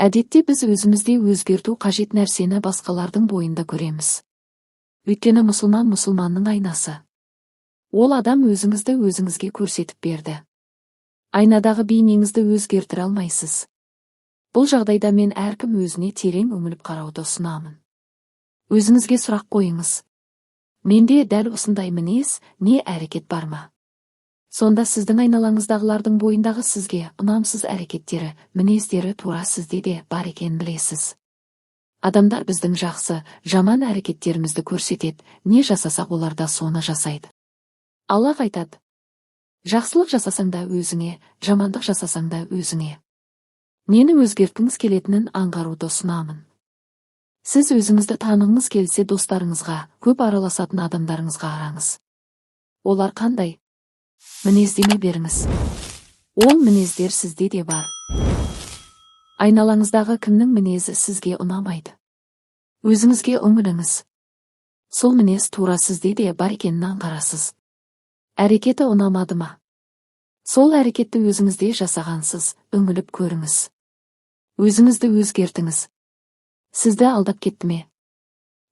Әдетте біз өзімізде өзгерту қажет нәрсені басқалардың бойында көреміз. Өйткені мұсылман — мұсылманның айнасы. Ол адам өзіңізді өзіңізге көрсетіп берді. Айнадағы бейнеңізді өзгертіре алмайсыз. Бұл жағдайда мен әркім өзіне терең үңіліп қарауды ұсынамын. Өзіңізге сұрақ қойыңыз: менде дәл осындай мінез не әрекет бар ма? Сонда сіздің айналаңыздағылардың бойындағы сізге ұнамсыз әрекеттері, мінездері тура сізде де бар екенін білесіз. Адамдар біздің жақсы, жаман әрекеттерімізді көрсетеді. Не жасасақ, олар да соны жасайды. Аллах айтады: «Жақсылық жасасаң да өзіңе, жамандық жасасаң да өзіңе». Нені өзгерткіңіз келетінін аңғаруды ұсынамын. Сіз өзіңізді танығыңыз келсе, достарыңызға, көп араласатын адамдарыңызға қараңыз. Олар қандай? Мінездеме беріңіз. Ол мінездер сізде де бар. Айналаңыздағы кімнің мінезі сізге ұнамайды? Өзіңізге үңіліңіз. Сол мінез тура сізде де бар екенін аңғарасыз. Әрекеті ұнамады ма? Сол әрекетті өзіңізде жасағансыз. Үңіліп көріңіз. Өзіңізді өзгертіңіз. Сізді алдап кетті ме?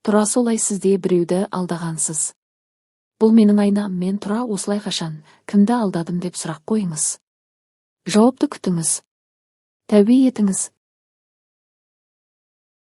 Тура солай сізде біреуді алдағансыз. «Бұл менің айнам, мен тура осылай қашан, кімді алдадым?» деп сұрақ қойыңыз. Жауапты күтіңіз. Тәубе етіңіз.